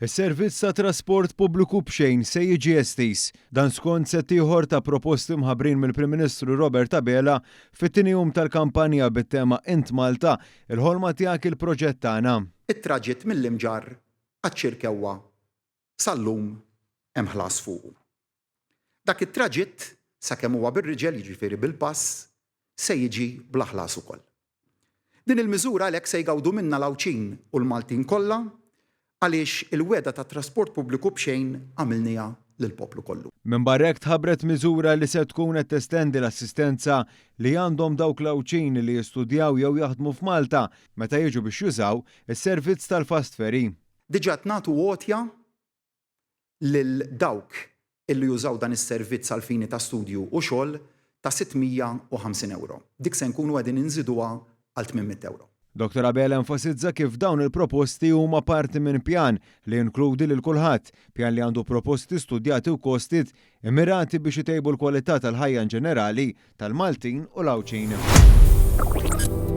Is-servizz ta' trasport pubbliku b'xejn se jiġi estiż. Dan skont sett ieħor ta' proposti mħabbrin mill-Prim Ministru Robert Abela fit-tieni jum tal-kampanja bit-tema Int Malta, il-ħolma tiegħek il-proġett tagħna. It-traġitt mill-Imġarr għaċ-Ċirkewwa sal-lum hemm ħlas fuqu. Dak it-traġitt, sakemm huwa bir-riġel, jiġifieri bil-pass, se jiġi bla ħlas ukoll. Din il-miżura għalhekk se jgawdu minnha l-Għawdxin u l-Maltin kollha għaliex il-wegħda tat-trasport pubbliku b'xejn għamilniha lill-poplu kollu. Minbarra hekk tħabbret miżura li se tkun qed testendi l-assistenza li għandhom dawk l-Għawdxin li jistudjaw jew jaħdmu f'Malta meta jiġu biex jużaw is-servizz tal-fast ferry. Diġà qed nagħtu għotja lil dawk illi jużaw dan is-servizz għal fini ta' studju u xogħol ta' 650 ewro. Dik se nkunu qegħdin inżiduha għal 800 ewro. Dottor Abela enfasizza kif dawn il-proposti huma parti minn pjan li jinkludi lil kulħadd, pjan li għandu proposti studjati u kostit immirati biex itejbu l-kwalità tal-ħajja inġenerali tal-Maltin u l-Għawdxin.